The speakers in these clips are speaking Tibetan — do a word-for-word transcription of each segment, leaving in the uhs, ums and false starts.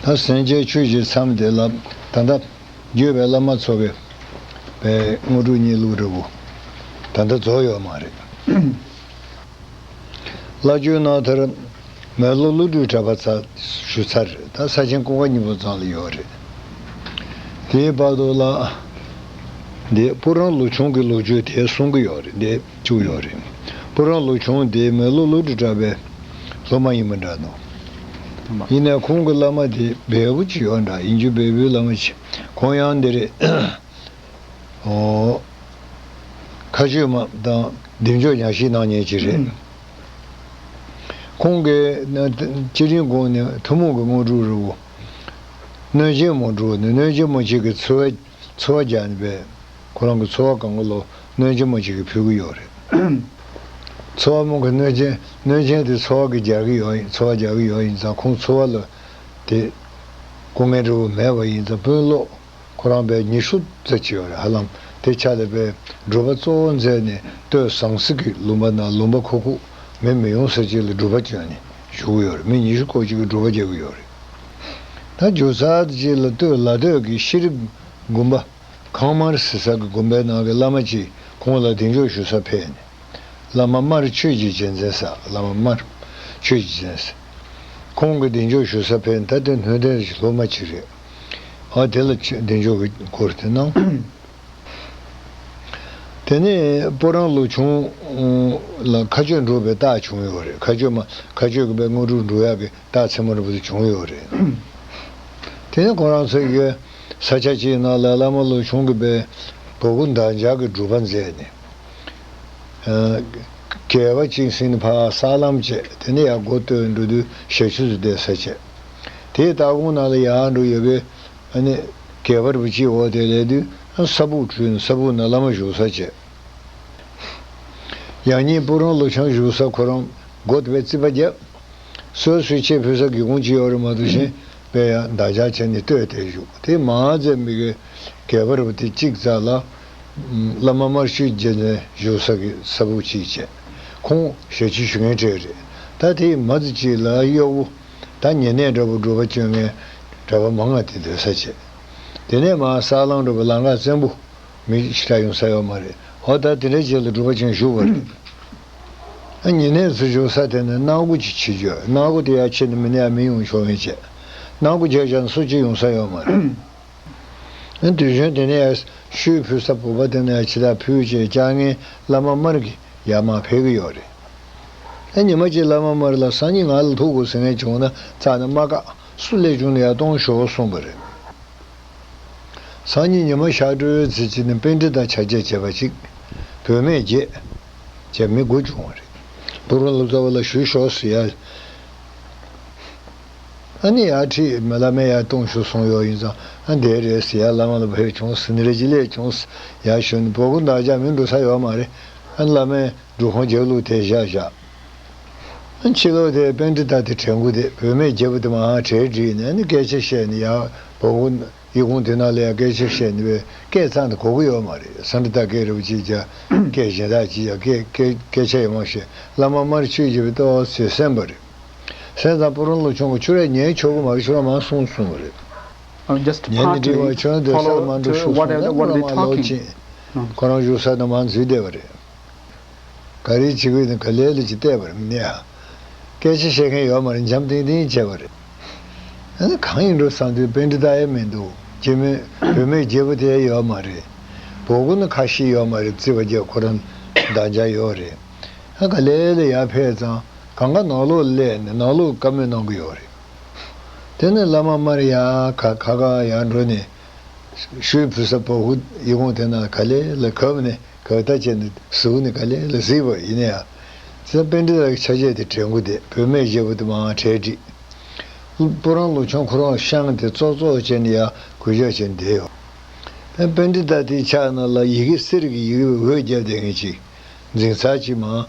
ད་སེམས་ཅན་ཆོས་ཀྱི་མཚམས་དེ་ལ་ད་ལྟ་བརྒྱུད་པའི་བླ་མ་ཚོ་གི་པའི་དངོས་གྲུབ་གཉིས་ལུགས་འདྲ་བོ་ད་ལྟ་རྫོགས་ཡོད་མ་རེད། བླ་བརྒྱུད་ནང་དེར་མེ་ལོ་ཀླུ་སྒྲུབ་གྲགས་པ་ཚ་ཞུ་ཚར་རེད། ད་ས་ཆེན་ཀུན་དགའ་སྙིང་པོ་ཚང་ལ་ཡོད་རེད། དེའི་བར་དུ་ལ་འདི་སྤུ་རང་ལུགས་ཆུང་གི་ལོ་རྒྱུས་དེ་གསུང་གི་ཡོད་རེད། འདི་བཅུག་ཡོད་རེད། སྤུ་རང་ལུགས་ཆུང་དེ་མེ་ལོ་ཀླུ་སྒྲུབ་གྲགས་པའི་སློབ་མ་ཡིན་པ་འདྲ་འདུག་ཡིན་ནའི་ཁོང་གི་བླ་མ་དེ་བལ་པོ་ཅིག་ཡོད་འདྲ། ཡིན་རྒྱུ་བལ་པོའི་བླ་མ་ཅིག་ཁོང་ཡང་འདི་རེད། ཨོ། མཁའ་སྤྱོད་མ་དང་བདེ་མཆོག་ཉག་གཤིས་གནང་མཁན་ཅིག་རེད། ཁོང་གིས་ན་སྤྱིར་གོང་ནས་ཐུན་མོང་གི་དངོས་གྲུབ་རི་བོ། གནོད་སྦྱིན་མོ་འགྲོ་ནས་གནོད་སྦྱིན་མོ་གཅིག་གི་འཚོ་བ་འཚོ་བ་རྒྱག་ནས་པས་ཁོ་རང་གི་འཚོ་བ་གང་ག་ལོ་གནོད་སྦྱིན་མོ་གཅིག་གིས་ཕུལ་གི་ཡོད་རེད། འཚོ་བ་མོ་གི་གནོད་སྦྱིན་གནོད་སྦྱིན་དེ་འཚོ་བ་གི་རྒྱག་གི་ཡོད་ཡིན། འཚོ་བ་རྒྱག་གི་ཡོད་ཡིན་ཙང་ཁོང་འཚོ་བ་ལ་དེ་སྐུ་ངལ་འདྲ་བོ་མེད་པ་ཡིན་ཙང་དཔོན་སློབ་ཁོ་རང་པས་ཉི་ཤུ་ཙམ་ཅིག་ཡོད་རེད། ཧ་ལམ་དེ་ཆ་ལ་པས་སྒྲུབ་པ་གཙོ་བོ་མཛད་ནས་སྟོད་ཟངས་གསེར་གྱི་ལུང་པ་ན་ལུང་པ་ཁུག་ཁུག་མི་མི་ཡོང་ས་ཅིག་ལ་སྒྲུབ་པ་བྱོན་ནས་བཞུགས་ཡོད་རེད། མི་ཉི་ཤུ་སྐོར་ཅིག་གིས་སྒྲུབ་པ་རྒྱག་གི་ཡོད་རེད། ད་རྒྱུ་ཚ་ཅིག་ལ་སྟོད་ལ་སྟོད་ཀྱི་ཤེས་རིག་དགོན་པ་ཁང་དམར་ཟེར་ས་གི་དགོན་པའི་ནང་གི་བླ་མ་ཅིག་ཁོང་ལ་གདེང་འཇོག་ཞུ་ས་ཕེབས་ནས། བླ་མ་དམར་ཆོས་ཀྱི་རྗེས་འཛིན་ས། བླ་མ་དམར་ཆོས་ཀྱི་རྗེས་འཛིན་ས། ཁོང་གི་གདེང་འཇོག་ཞུ་ས་ཕེབས་ནས་ད་ལྟའི་སྣོད་ལྡན་གྱི་སློབ་མ་ཅིག་རེད། ཨ་དེ་ལ་ཆོས་གདེང་འཇོག་གི་སྐོར་དེ་གནང་། དེ་ནས་སྤུ་རང་ལུགས་ཆུང་ལ་མཁའ་སྤྱོད་འགྲོ་བའི་རྟགས་བྱུང་ཡོད་རེད། མཁའ་སྤྱོད་མ་མཁའ་སྤྱོད་ཀྱི་པའི་དངོས་གྲུབ་འགྲོ་ཡག་གི་རྟགས་མཚན་མོ་འདྲ་པོ་དེ་བྱུང་ཡོད་རེད། དེ་ནས་ཁོ་རང་ཚོ་གི་ས་ཆ་གཅིག་ནང་ལ་བླ་མ་ལུགས་ཆུང་གི་པའི་བོ་དགུ་འདབ་ཆགས་ཀྱི་སྒྲུབ་པ་མཛད་ནས། ཨ་གད་པ་གཅིག་ཟིན་ནས་ཕར་ས་ལམ་བྱས། དེ་ནས་ཡར་མགོ་བཏོན་འགྲོ་དུས་ཞལ་ཆུ་ཚོད་བསྡད་ས་བྱས། དེའི་ལྟག་ཁུང་ནང་ལ་ཡར་འགྲོ་ཡོད་པའི་ཨ་ནི་སྒལ་པ་རུ་གཅིག་འོག་དེ་སླེབས་དུས་ཨ་ས་སྦུག་བྲུས་ནས་ས་སྦུག་ནང་བླ་མ་བཞུགས་ས་བྱས། ཡང་སྙིང་སྤུ་རང་ལུགས་ཆུང་བཞུགས་ས་ཁོ་རང་མགོ་དེ་བས་རྩིད་པ་བརྒྱབ། སོ་སོའི་ཆས་ཕུད་ས་སྒེའུ་ཁུང་གཅིག་ཡོད་རེད་མ་གཏོགས་གཞན་པས་ཡང་འདབ་ཆགས་བྱས་ནས་ལྟོས་དེ་བཞུགས། དེ་མ་ཚད་མི་གི་སྒལ་པ་རུ་དེ་གཅིག་རྩ་ལ་བླ་མ་དམར་ཆོས་རྗེ་ནས་བཞུགས་ས་གི་ས་སྦུག་གཅིག་བྱས། ཁོང་ཞལ་ཆུ་ཞུ་མཁན་གྲས་རེད། ད་དེའི་མ་ཚད་གཅིག་ལ་གཡོག་པོ་ད་ཉེ་གནས་འདྲ་པོ་སྒྲུབ་པ་བྱོན་མཁན་གྲྭ་པ་མང་ང་དེ་སྡོད་ས་བྱས། དེ་ནས་མར་ས་ལམ་འགྲོ་བའི་ལམ་ཁ་བཙན་པོ། མི་ཞེ་དྲག་ཡོང་ས་ཡོད་མ་རེད། འོ་ད་དེ་འདྲའི་རྗེས་ལ་སྒྲུབ་པ་བྱོན་བཞུགས་པ་རེད། ཨ་ཉེ་གནས་སུ་བཞུགས་ས་དེ་ནི་སྣ་སྒོ་ཅིག་ཕྱེ་རྒྱུ། སྣ་སྒོ་དེ་ཡར་ཕྱེ་ནས་མི་ནས་ཡར་མི་ཡོང་ཆོག་མཁན་བྱས། སྣ་སྒོ་རྒྱག་བཞག་ན་སུ་གཅིག་ཡོང་ས་ཡོད་མ་རེད། ཨ་དུས་གཞོན་དེ་ནས་ཡར་ཤུལ་ཕུལ་ས་བོད་པ་དེ་ནས་ཡར་ཕྱི་ལ་ཕུལ་བྱས་བཅར་མཁན་བླ་མ་དམར་གྱི་ཡར་མར་ཕེབས་ཀྱི་ཡོད་རེད། ཨ་ཉི་མ་གཅིག་བླ་མ་དམར་ལ་སང་ཉིན་ང་ལ་ཐུག་དགོས་ཟེར་མཁན་བྱུང་ན་རྩ་ནས་མ་བཀག་སུ་སླེབས་བྱུང་ན་ཡར་གཏོང་ཤོག་གསུངས་པ་རེད། སང་ཉིན་ཉི་མ་ཞག་དྲོའི་ཚེ་གཅིག་ནས་པཎྜི་ཏ་ཆ་བྱད་བྱས་པ་ཅིག་བུད་མེད་བརྒྱད་བྱས་མི་དགུ་བྱུང་བ་རེད། སྤུ་རང་ལོ་ཙཱ་བ་ལ་ཞུ་ཤོག་ཟེར་ཡ། ཨ་ནི་ཡར་ཁྲིད་མི་བླ་མས་ཡར་གཏོང་ཤོག་གསུངས་ཡོད་ཡིན་ཙང་ཨ་འདས་རེད་ཟེར་ཡ། བླ་མ་ལ་ཕེབས་བྱུང་ཟེར་ནི་རེ་ཅི་ལས་བྱུང་ཟེར་ཡ་ཞུ་ནི་བོ་དགུ་འདབ་ཆགས་མི་འགྲོ་ས་ཡོད་མ་རེད། ཨ་བླ་མས་སྒྲུབ་ཁང་རྒྱབ་ལོགས་དེ་བཞག་བཞག་ཕྱི་ལོགས་དེ་པཎྜི་ཏ་དེ་དྲན་སྐུ་དེ་བུད་མེད་རྒྱལ་པོ་དེ་མར་གྲལ་བསྒྲིགས་ནས་ནི་སྐད་ཆ་བཤད་ནས་ཡར་བོང་བུ་ཡི་གུང་དེ་ནང་ལ་ཡང་སྐད་ཆ་བཤད་ནས་པས་སྐད་གཙང་དུ་གོ་གི་ཡོད་མ་རེད། ས་འདྲ་ད་སྐད་རེ་བ་ཅིག་ཀྱང་སྐད་གཞན་དག་ཅིག་ཡང་སྐད་སྐད་སྐད་ཆ་ཡང་མ་བཤད། བླ་མ་དམར་ཆོས་ཀྱི་བའི་ཏོག་ཙེ་གསན་པ་རེད། གསན་ཙང་སྤུ་རང་ལོ་ཆུང་གི་ཁྱོད་རང་ཉན་ཆོག་གི་མ་རེད། ཁྱོད་རང་མ་གསུང་གསུང་བ་རེད། I'm just ཉན་ནི་འདྲི་བ་partly ཁྱོད་རང་འདོད་སར་follow མ་འགྲོ་to ཤོག་གསུང་ན་whatever སྤུ་རང་they མ་ལོག་talking. ཕྱིན། ཁོ་རང་བཞུགས་ས་ནང་མར་འཛུལ་བསྡད་པ་རེད། ག་རེ་བྱེད་ཀྱི་ཡོད་ན་ག་ལེ་ལེ་ཅིག་བལྟས་པ་རེད་མི་ནས་ཨ། སྐད་ཆ་བཤད་མཁན་ཡོད་མ་རེད། འཇམ་ཐིང་ཐིང་བྱས་པ་རེད། ཨ་ནི་གང་ཡིན་འགྲོ་བསམ་དུས་པཎྜི་ཏ་ཡང་མི་འདུག་རྗེ་མོ་བུད་མེད་རྒྱལ་པོ་དེ་ཡང་ཡོད་མ་རེད། བོ་དགུ་ནི་ཁ་ཤས་ཡོད་མ་རེད། རྩིས་པ་རྒྱབ་ཁོ་རང་འདང་རྒྱག་ཡོད་རེད། ཨ་ག་ལེ་ལེ་ཡར་ཕེབས་ཙང་གང་ག་ནང་ལོགས་སླེབས་ནས་ནང་ལོགས་བཀའ་མོལ་གནང་གི་ཡོད་རེད། དེ་ནས་བླ་མ་དམར་ཡར་ཁ་ཁ་ཁ་ཡར་འགྲོ་ནས། ཤུལ་ཕུལ་ས་བོ་དགུ་ཡི་གུང་དེ་ན་ག་ལེ་ལ་གབ་ནས་གབ་ད་བྱས་ནས་གཟུགས་ནས་ག་ལེ་ལ་གཟིགས་པ་ཡིན་ན་ཡང་། ཙི་པཎྜི་ཏ་ལ་ཆ་བྱད་དེ་དྲན་སྐུ་དེ་བུད་མེད་བཞི་པོ་དེ་མར་གྲལ་བསྒྲིགས། སྤུ་རང་ལོ་ཆུང་ཁོ་རང་ཤངས་དེ་ཙོག་ཙོག་བྱས་ནས་ཡར་གུས་ཞབས་བྱས་བསྡད་ཡོད། པཎྜི་ཏ་དེའི་ཕྱག་ནང་ལ་ཡི་གེ་གསེར་གྱི་ཡི་གེ་འོད་བརྒྱབ་བསྡད་མཁན་ཅིག་འཛིན་ཚར་ཅིག་མར།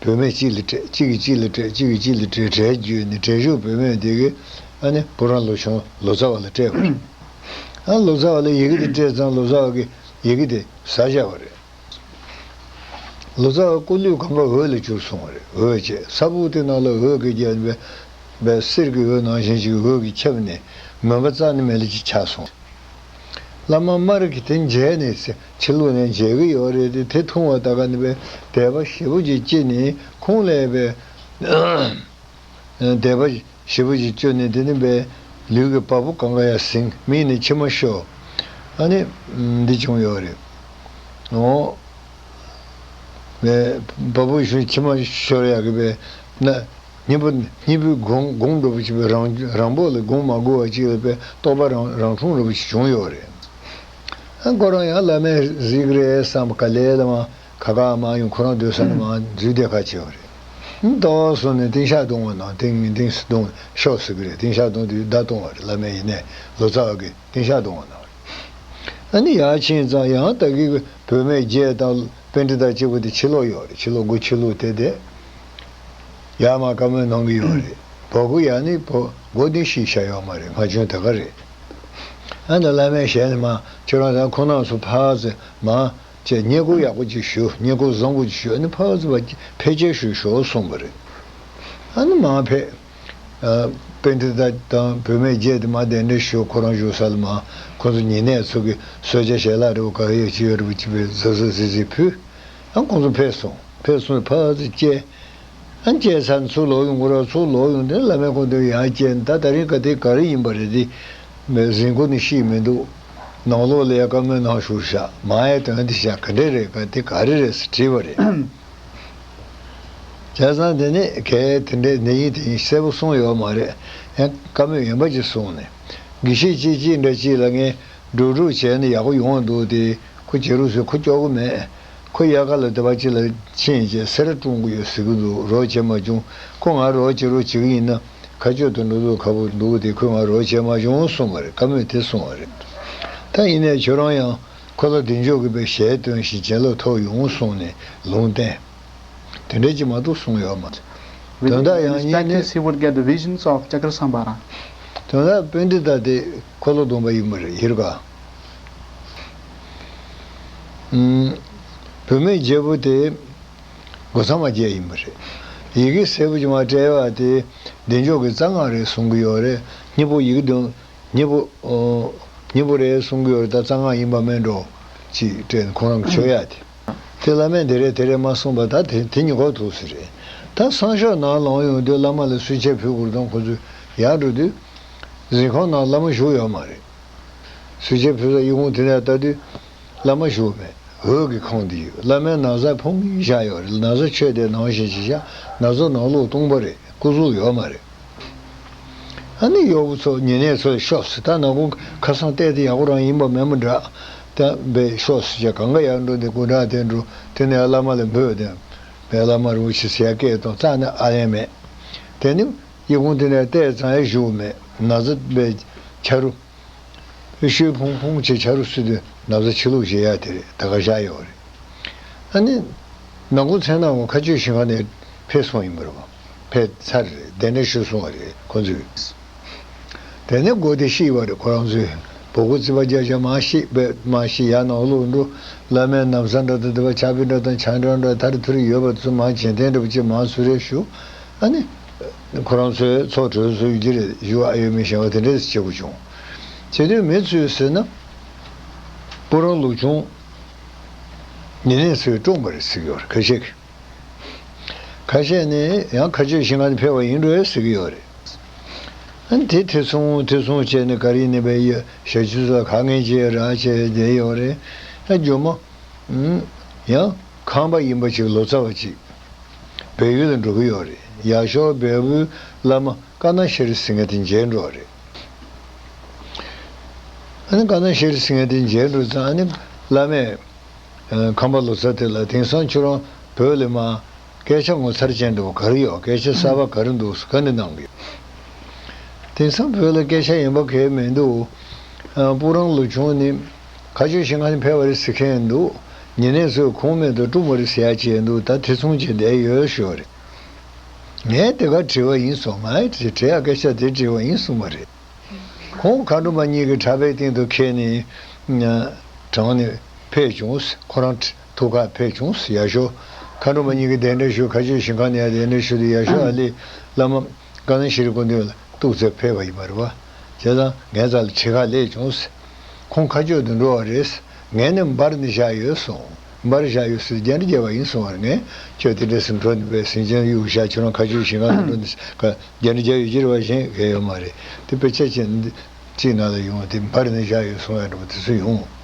བུད་མེད་གཅིག་ལ་སྤྲད། གཅིག་གིས་གཅིག་ལ་སྤྲད། གཅིག་གིས་གཅིག་ལ་སྤྲད། གྲལ་བརྒྱུད་ནས་གྲལ་བཞུགས་བུད་མེད་དེ་གིས་ཨ་ནི་སྤུ་རང་ལོ་ཆུང་ལོ་ཙཱ་བ་ལ་སྤྲད་པ་རེད། ཨ་ལོ་ཙཱ་བ་ལ་ཡི་གེ་དེ་སྤྲད་ཙང་ལོ་ཙཱ་བ་གིས་ཡི་གེ་དེ་ཟ་བཞག་པ་རེད། ལོ་ཙཱ་བ་སྐུ་ལུས་གང་ག་འོད་ལ་གྱུར་སོང་བ་རེད། འོད་བྱས་ས་སྦུག་དེ་ནང་ལ་འོད་ཀྱིས་བརྒྱན་པའི་པའི་གསེར་གྱི་འོད་ནང་བཞིན་ཅིག་འོད་ཀྱིས་ཁྱབ་ནས་ མོན་པ་རྩ་ནས་མེད་ལ་ཅིག་ཆགས་སོང་། བླ་མ་སྨ་རི་གིས་དེ་མཇལ་ནས་ཕྱི་ལོགས་ནས་མཇལ་གི་ཡོད་རེད་དེ། དེ་མཐོང་བ་ད་ག་ནས་པའི་དད་པ་ཞེ་པོ་ཅིག་སྐྱེས་ནས་ཁོང་ལ་པའི་དད་པ་ཞེ་པོ་ཅིག་སྐྱེས་ནས། དེ་ནས་པའི་ལུས་ཀྱི་བ་སྤུ་གང་ག་ཡར་ཟིང་། མིག་ནས་མཆི་མ་ཤོར། ཨ་ནི་འདི་བྱུང་ཡོད་རེད། འོ། བ་སྤུ་ཤོར། མཆི་མ་ཤོར་ཡག་གི་པའི་ན། སྙིང་པོ། སྙིང་པོའི་སྒོང་སྒོང་འགྲོ་བ་ཅིག་པའི་རང་རང་པོ་ལ་སྒོང་མ་དགོས་པ་ཅིག་ལ་པའི་རྟོགས་པ་རང་རང་འཁྲུངས་འགྲོ་བ་ཅིག་བྱུང་ཡོད་རེད། ཨ། ཁོ་རང་ཡང་བླ་མས་གཟིགས་རེད་བསམ་ག་ལེ་ལ་མ་ཁ་ཁ་མ་ཡོང་། ཁོ་རང་སྡོད་ས་ནས་མ་འཛུལ་བསྡད་ཁ་བྱེད་པ་རེད། ཏོག་སོང་ནས་ཏིང་ཤག་བརྡུང་བ་ན། ཏིང་ངེ་ཏིང་སི་བརྡུང་ཤོག་ཟེར་གི་རེད། ཏིང་ཤག་བརྡུང་དུས་མདའ་བརྡུང་བ་རེད། བླ་མས་ཡིན་ནས་ལོ་ཙཱ་བ་གིས་ཏིང་ཤག་བརྡུང་བ་ན། ཨ་ནི་ཡར་ཕྱིན་ཙང་ཡང་ད་གི་བུད་མེད་བརྒྱད་དང་པཎྜི་ཏ་གཅིག་པུ་དེ་ཕྱི་ལོགས་ཡོད་རེད། ཕྱི་ལོགས་སྒོ་ཕྱི་ལོགས་དེ་དེ་ཡར་མར་བཀའ་མོལ་གནང་གི་ཡོད་རེད། བ་སྤུ་ཡར་ནི་བ་སྒོ་ནས་ཤི་བཞག་ཡོད་མ་རེད། ང་ཆུང་དེ་ག་རེད། ཨ་ནི་བླ་མའི་ཞལ་ནས་མ་ཁྱོད་རང་ཚོ་ཁོང་རྣམ་ཚོ་ཕར་ཚུར་མ་བྱས། བསྙེན་བཀུར་ཡག་པོ་ཅིག་ཞུ། བསྙེན་བཀུར་བཟང་པོ་ཅིག་ཞུ། ཨ་ནི་ཕར་ཚུར་ཕལ་ཆེར་ཞུ་ཤོག་གསུངས་པ་རེད། ཨ་ནི་མར་ཕེབས། ཨ། པཎྜི་ཏ་དང་བུད་མེད་བརྒྱད་དེ་མར་གདན་འདྲེན་ཞུ། ཁོ་རང་བཞུགས་ས་ལ་མར་ཁོ་ཚོ་ཉེ་གནས་ཚོ་གི་གསོལ་ཇ་ཞལ་ལག་རེ་བ་ག་ཡོད་ཅི་ཡོད་རེ་བ་ཅི་བས་གཟབ་གཟབ་གཟིགས་གཟིགས་ཕུལ། ཨ། ཁོང་ཚོ་ཕེབས་སོང་། ཕེབས་སོང་ཕར་ཚུར་བཅད། ཨ། བཅད་ཚར་ནས་ཚུར་ལོག་ཡོང་གི་རེད། ཚུར་ལོག་ཡོང་དུས་བླ་མས་ཁོང་ཚོ་ཡར་བཅད། ད་དེ་རིང་ག་དེ་ག་རེ་ཡིན་པ་རེད་དེ། མི་གཟིགས་སྐོར་ནས་ཤེས་མི་འདུག། ནང་ལོགས་ལ་ཡ་བཀའ་མོལ་གནང་བཞུགས་ཤག། མར་ཡ་དོན་དེ་ཤག། ག་འདྲ་རེད། ག་དེ་ག་རེ་རེད་ཟེར་དྲིས་པ་རེད། བྱས་ཙང་དེ་ནས་གས་དེ་འདྲའི་འདི་ཡིན་དེ་ཡིན་གསལ་པོ་གསུངས་ཡོད་མ་རེད། ཡང་བཀའ་མོལ་ཡིན་པ་ཅིག་གསུངས་ནས། དགེ་བཤེས་གཅིག་གཅིག་འདྲ་གཅིག་ལ་ངས་སྒྲུབ་སྒྲུབ་བྱས་ནས་ཡག་པོ་ཡོང་འདུག་དེ། ཁོ་བྱེད་རོགས་ཟེར། ཁོ་སྐྱོ་གི་མེད། ཁོ་དབྱར་ཁ་ལ་སྡེ་བ་གཅིག་ལ་ཕྱིན་བྱས་སེ་ར་བཀྲོངས་གི་ཡོད་ཟེར་གི་འདུག། རོགས་བྱེད་མ་བྱུང་། ཁོ་ང་རོགས་བྱེད་རོགས་བྱེད་གི་ཡིན་ན་ཁ་ཕྱོགས་དེ་འགྲོ་འདུག་ཁ་པོ་འདུག་དེ། ཁོས་ང་རོགས་བྱེད་མ་བྱུང་གསུངས་པ་རེད། བཀའ་མོལ་དེ་གསུངས་པ་རེད། ད་ཡིན་ནའི་ཁྱོད་རང་ཡང་ཁོ་ལ་བདེ་མཆོག་གི་པའི་ཞལ་སྟོན་ཞིང་བྱིན་རླབས་ཐོབ་ཡོང་གསུངས་ནས་ལུང་བསྟན། དེ་འདྲ་ཅིག་མ་གཏོགས་གསུངས་ཡོད་མ་རེད། དོན་དག་ཡང་གཉིས་ནི། With his practice, he would get the visions of Chakra Sambhara. དོན་དག་པཎྜི་ཏ་དེ་འཁོར་ལོ་སྡོམ་པ་ཡིན་པ་རེད། ཡིར་ག། ཨུམ། བུད་མེད་བརྒྱད་པོ་དེ་སྒོ་ཚང་མ་བརྒྱད་ཡིན་པ་རེད། ཡི་གེ་སེར་པོ་ཅིག་མར་སྤྲད་པ་དེ་བདེ་མཆོག་གི་རྩ་སྔགས་རེད་གསུང་གི་ཡོད་རེད། སྙིང་པོ་ཡི་གེ་བདུན། སྙིང་པོ། ཨོ། སྙིང་པོ་རེད་གསུང་གི་ཡོད་རེད། ད་རྩ་སྔགས་ཡིན་པ་མིན་འགྲོ། ཅིག་སྤྲད་ནས་ཁོང་རང་གི་མཆོད་ཡ་དེ། དེ་བླ་མས་འདི་རེད་དེ་རེད་མ་གསུངས་པ། ད་དེ་དེ་ཉེ་འཁོར་ཐུག་ས་རེད། ད་སང་ཞོགས་ནང་ལངས་ཡོང་དུས་བླ་མ་ལ་གསོལ་ཇ་ཕུལ་དགོས་དང་། ཁོ་ཚོས་ཡར་འགྲོ་དུས་གཟིམ་ཁང་ནང་བླ་མ་བཞུགས་ཡོད་མ་རེད། གསོལ་ཇ་ཕུལ་ས་ཡི་གུང་དེ་ནས་ལྟ་དུས་བླ་མ་བཞུགས་མེད། འོད་ཀྱི་ཁང་དེ་ཡོད། བླ་མའི་ན་བཟའ་ཕུང་བཞག་ཡོད་རེད། ན་བཟའ་ཆོས་དེ་ནང་བཞིན་ཞིག་བཞག། ན་བཟའ་ནང་ལོགས་སྟོང་པ་རེད། སྐུ་གཟུགས་ཡོད་མ་རེད། ཨ་ནི་གཡོག་པོ་ཚོ་ཉེ་གནས་ཚོ་ཤོག་ཟེར། ད་ནག་ཁུང་ཁ་སང་བལྟས་ཏེ་ཡག་པོ་རང་ཡིན་པ་མེད་མོ་འདྲ། ད་བས་ཤོག་ཟེར་བྱས་གང་ག་ཡར་འགྲོ་དེ་སྐུ་འདྲ་དེ་འགྲོ། དེ་ནས་བླ་མ་ལ་འབོད་དེ། བས་བླ་མ་རིན་པོ་ཆེ་ཟེར་ཡ་སྐད་གཏོང་རྩ་ནས་ཨ་ལན་མེད། དེ་ནི་ཡི་གུང་དེ་ནས་བལྟས་ཙང་ཡ་བཞུགས་མེད། ན་བཟའ་བས་ཆ་རུ། ཤོད་ཕུང་ཕུང་བྱས་ཆ་རུ་སུ་དེ་ན་བཟའ་ཕྱི་ལོགས་བཞེས་ཡ་དེ་རེད། ད་ག་བཞག་ཡོད་རེད། ཨ་ནི། ནང་ཁུལ་མཚན་ནའང་མཁའ་སྤྱོད་ཞིང་ཁམས་ནས་ཕེབས་སོང་ཡིན་པ་རེད་པ། ཕེབས་ཚར་རེད། གདན་འདྲེན་ཞུས་སོང་བ་རེད་ཁོ་ཚོས། དེ་ནས་སྒོ་དེ་ཕྱེས་པ་རེད་ཁོ་རང་ཚོས། སྦུ་གུ་རྩིག་པ་རྒྱག་བྱས་མར་ཕྱེས་པས་མར་ཕྱེས། ཡར་ནང་ལོགས་འགྲོ། བླ་མའི་ན་བཟའ་འདྲ་དང་དེ་པ་ཕྱག་དཔེ་འདྲ་དང་ཕྱག་འགྲེལ་འདྲ་ཐར་ཐུར་ཡོད་པ་ཚོ་མར་བྱིན་རྟེན་འདྲ་པོ་ཅིག་མར་གསོལ་རས་ཞུ། ཨ་ནི། ཁོ་རང་ཚོའི་ཚོགས་གྲོལ་སོང་ཡོད་ཀྱི་རེད། ཞུ་ཨ་ཡོད་མི་ཞེན་པ་དེ་འདྲས་བྱེད་དགོས་བྱུང་། བྱེད་དུས་མི་ཚོས་ཟེར་ན། སྤུ་རང་ལུག་ཆུང་ཉེ་གནས་ཚོས་བཀྲོངས་པ་རེད་ཟེར་གྱི་ཡོད་རེད་ཁ་ཤས་ཀྱིས། ཁ་ཤས་ནས་ཡང་མཁའ་སྤྱོད་ཞིང་ཁམས་ནས་ཕེབས་པ་ཡིན་འགྲོ་ཟེར་གྱི་ཡོད་རེད། ཨ་ནི་དེ་ཐེ་ཚོམ་ཐེ་ཚོམ་བྱས་ནས་ག་རེ་ཡིན་ནའི་བས་ཡ་ཞབས་ཕྱི་ཚོ་ཁ་ངན་བྱས་ར་བྱས་བསྡད་ཡོད་རེད། ཨ་ཇོ་མོ། ཨུམ། ཡང་ཁམས་པ་ཡིན་པ་ཅིག་ལོ་ཙཱ་བ་ཅིག་བལ་ཡུལ་ལ་འགྲོ་གི་ཡོད་རེད། ཡར་ཤོག་བལ་པོའི་བླ་མ་ཀ་ན་ཤྲཱི་ཟེར་མཁན་དེ་མཇལ་འགྲོ་བ་རེད། ཨ་ནི་ཀ་ན་ཤྲཱི་ཟེར་མཁན་དེ་མཇལ་འགྲོ་ཙང་། ཨ་ནི་བླ་མས། ཨ། ཁམས་པ་ལོ་ཙཱ་དེ་ལ། དེང་སང་ཁྱོད་རང་བོད་ལ་མར་སྐད་ཆ་ངོ་མཚར་ཅན་འདྲ་བོ་ག་རེ་ཡོད། སྐད་ཆ་གསར་པ་ག་རེ་འདུག་ཟེར་བཀའ་འདྲི་གནང་གི་ཡོད། དེང་སང་བོད་ལ་སྐད་ཆ་ཡིན་པ་གང་ཡང་མི་འདུག། ཨ། སྤུ་རང་ལུག་ཆུང་ནི་མཁའ་སྤྱོད་ཞིང་ཁམས་ནས་ཕེབས་པ་རེད་ཟེར་མཁན་འདུག། ཉེ་གནས་ཚོས་ཁུངས་མེད་དུ་བཀྲོངས་པ་རེད་ཟེར་ཡ་བྱས་འདུག། ད་ཐེ་ཚོམ་བྱས་བསྡད་ཡོད་ཞུ་བ་རེད། ངས་དེ་ག་དྲི་བ་ཡིན་གསུངས། ངས་དྲི་དྲི་ཡ་སྐད་ཆ་དེ་དྲི་བ་ཡིན་གསུངས་པ་རེད། ཁོང་མཁའ་འགྲོ་མ་གཉིས་ཀྱི་ཕྲག་པའི་སྟེང་དུ་འཁྱེར་ནས། ཨ། དྲངས་ནས་ཕེབས་བྱུང་། ཁོ་རང་ཐུགས་ཁ་ཕེབས་བྱུང་། ཡར་ཤོག་མཁའ་འགྲོ་མ་གཉིས་ཀྱིས་གདན་འདྲེན་ཞུ། མཁའ་སྤྱོད་ཞིང་ཁམས་ནས་ཡར་གདན་འདྲེན་ཞུ་དུས་ཡར་ཤོག་ཨ་ལི་བླ་མ་ཀ་ན་ཤྲཱི་སྐུ་མདུན་ལ་གཏུགས་ཚེ་ཕེབས་པ་ཡིན་པ་རེད་པ། བྱས་ཙང་ངའི་རྩ་ལ་ཁྲི་ཁ་སླེབས་བྱུང་ཟེར། ཁོང་ཁ་ཕྱོགས་དུ་འགྲོ་བ་རེད་ཟེར། ངས་ནི་འབར་ནས་བཞག་ཡོད་གསུངས། འབར་བཞག་ཡོད་ཟེར། རྒྱ་འདྲེ་རྒྱབ་པ་ཡིན་གསུངས་པ་རེད། ངས་ཁྱོད་དེ་འདྲ་ཟེར་འགྲོ་ནས་པས་ཟིང་ཆེན་གཡུག་བཞག་ཁྱོད་རང་ཁ་ཕྱོགས་ཞིང་ཁམས་དུ་འགྲོ་ནས་ཟེར། རྒྱ་འདྲེ་རྒྱབ་ཡོད་ཀྱི་རེད་པ། གཞན་གང་ཡོད་མ་རེད། དེ་དཔེ་ཆ་ཅིག་ཅིག་ནང་ལ་ཡོང་བ་དེ། འབར་ནས་བཞག་ཡོད་གསུངས་ཡ་འདྲ་པོ་དེ་ཚོ་ཡོང་།